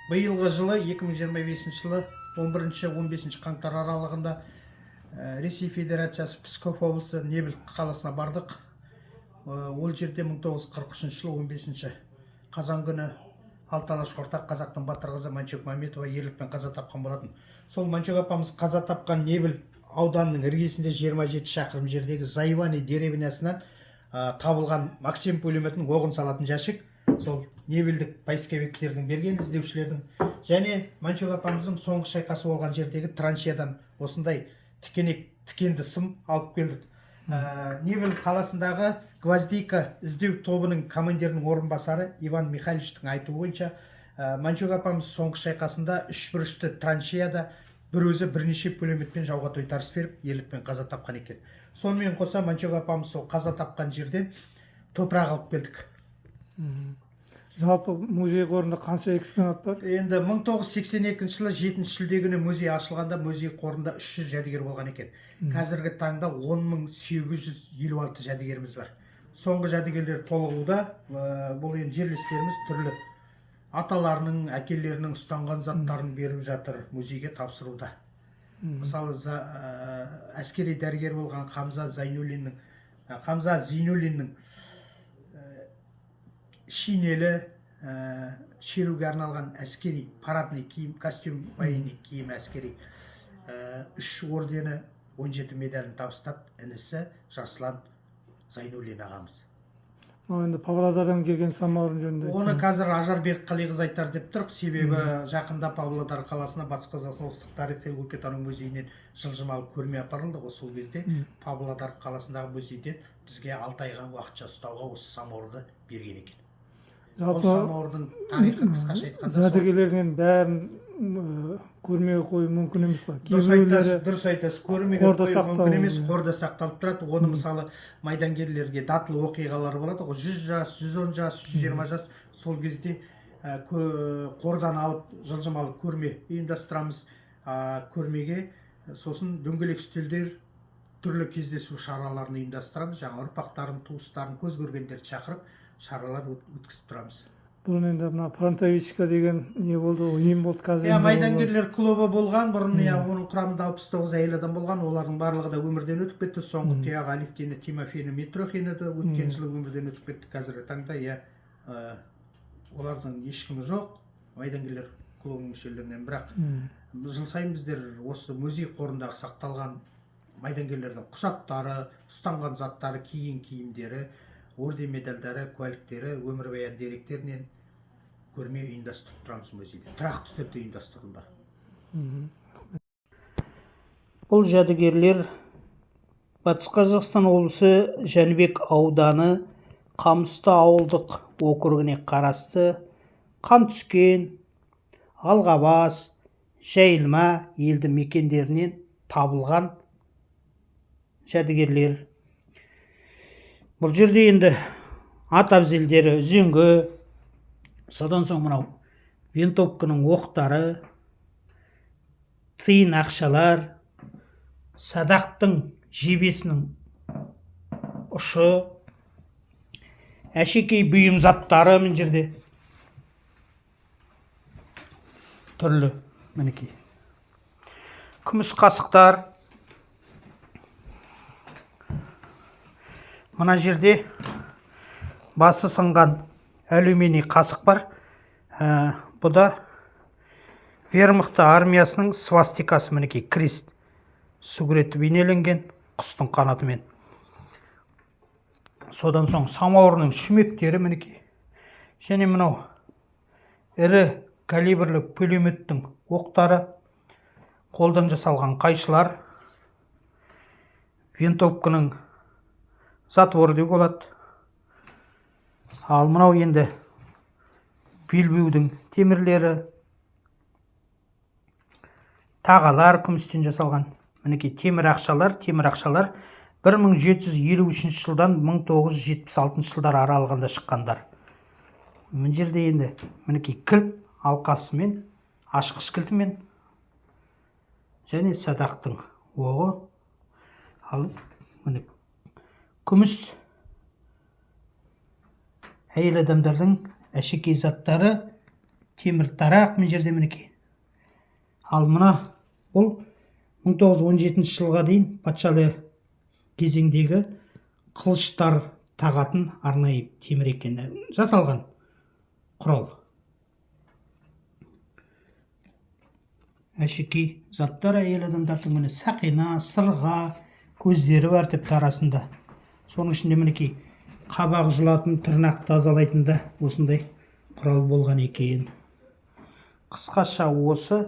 Биылғы жылы, 2025 жылы 11-15 қаңтар аралығында Ресей Федерациясы, Псков облысы, Невель қаласына бардық. Ол жерде 1943 жылы 15 қазан күні алты алашқа ортақ қазақтың батыр қызы Мәншүк Мәметова ерлікпен қаза тапқан болатын. Сол Мәншүк апамыз қаза тапқан Невель ауданының іргесінде 27 шақырым жердегі Заивани деревнясынан табылған Максим пулеметінің оғын салатын жәшік, сол невельдік поисковиктердің берген, іздеушілердің, және Мәншүк апамыздың соңғы шайқасы болған жердегі траншеядан осындай тікенек, тікенді сым алып келдік. Невель қаласындағы «Гвоздика» іздеу тобының командирінің орынбасары Иван Михайловичтің айтуы бойынша, Мәншүк апамыз соңғы шайқасында үш бұрышты траншеяда бір өзі бірнеше пулеметпен жауға тойтарыс беріп, ерлікпен қаза тапқан екен. Сонымен қоса Мәншүк апамыз сол қаза тапқан жерден топырақ алып келдік. Жалпы музей қорында қанша экспонат бар? Енді 1982 жылы 7 шілде күні музей ашылғанда музей қорында 300 жәдігер болған екен. Қазіргі таңда 10 856 жәдігеріміз бар. Соңғы жәдігерлер толығуда. Бұл енді жерлестеріміз түрлі аталарының, әкелерінің ұстанған заттарын беріп жатыр, музейге тапсыруда. Мысалы, әскери дәрігер болған Қамза Зайнуллиннің, Қамза Зейнуллиннің шинелі, шеруге арналған әскери парадный киім, костюм военный киім әскери, үш ордені, 17 медалін табыстады інісі Жасұлан Зайнуллин ағамыз. Мынау енді Павлодардан келген самаурын жөнінде Оны айтсаң. қазір Ажар Берікқалиқызы айтар деп тұрық, себебі жақында Павлодар қаласына Батыс Қазақстан облыстық тарихи өлкетану музейінен жылжымалы көрме апарылды ғой. Сол кезде Павлодар қаласындағы музейден бізге 6 айға уақытша ұстауға осы самаурынды берген екен. Ол Жалпы самаурынның тарихы қысқаша айтқанда сол. Жәдігерлердің енді бәрін көрмеге қою мүмкін емес қой. Дұрыс айтасыз. Кейбіреулері Дұрыс айтасыз, көрмеге қорда қою сақталуы мүмкін емес. мүмкін. Қорда сақталып тұрады. Оны, мысалы, майдангерлерге датылы оқиғалар болады ғой: 100 жас, 110 жас, 120 жас. Сол кезде қордан алып, жылжымалы көрме ұйымдастырамыз. Көрмеге сосын дөңгелек үстелдер, түрлі кездесу шараларын ұйымдастырамыз. Жаңа ұрпақтарын, туыстарын, көз көргендерді шақырып, шаралар өткізіп тұрамыз. Бұрын енді мына фронтовичка деген не болды, ұйым болды, қазір Иә, енді майдангерлер клубы болған бұрын, иә. Оның құрамында 69 әйел адам болған. Олардың барлығы да өмірден өтіп кетті. Соңғы тұяғы Алевтина Тимофеевна Митрохина да өткен жылы өмірден өтіп кетті. Қазіргі таңда, иә, олардың ешкімі жоқ майдангерлер клубының мүшелерінен. Бірақ жыл сайын біздер осы музей қорындағы сақталған майдангерлердің құжаттары, ұстанған заттары, киген киімдері, орден, медальдары, куәліктері, өмірбаян деректерінен көрме ұйымдастырып тұрамыз. Музейде тұрақты түрде ұйымдастырылды. Бұл жәдігерлер Батыс Қазақстан облысы, Жәнібек ауданы, Қамысты ауылдық округіне қарасты Қантүскен, Алғабас, Жайылма елді мекендерінен табылған жәдігерлер. Бұл жерде енді ат әбзелдері, үзеңгі, содан соң мынау винтовканың оқтары, тиын ақшалар, садақтың жебесінің ұшы, әшекей бұйым заттары. Мына жерде түрлі, мінекей, күміс қасықтар. Мына жерде басы сынған алюминий қасық бар. Бұ да вермахта армиясының свастикасы, мінекей, крест суреті бейнеленген құстың қанатымен. Содан соң самаурынның шүмектері, мінекей, және мынау ірі калибрлі пулеметтің оқтары, қолдан жасалған қайшылар, винтовканың затворы деуге болады. Ал мынау енді белбеудің темірлері, тағалар күмістен жасалған, мінекей, темір ақшалар. Темір ақшалар 1753 жылдан 1976 жылдар аралығында шыққандар. Мына жерде енді, мінекей, кілт алқасымен, ашқыш кілтімен және садақтың оғы. Ал міне, күміс әйел адамдардың әшекей заттары. Темір тарақ мына жерде, мінекей. Ал мына бұл 1917 жылға дейін патшалы кезеңдегі қылыштар тағатын арнайы темір екен, жасалған құрал. Әшекей заттар әйел адамдардың, міне, сақина, сырға, көздері бар тіпті арасында. Соның ішінде, мінекей, қабақ жұлатын, тырнақ тазалайтын да осындай құрал болған екен. Қысқаша осы.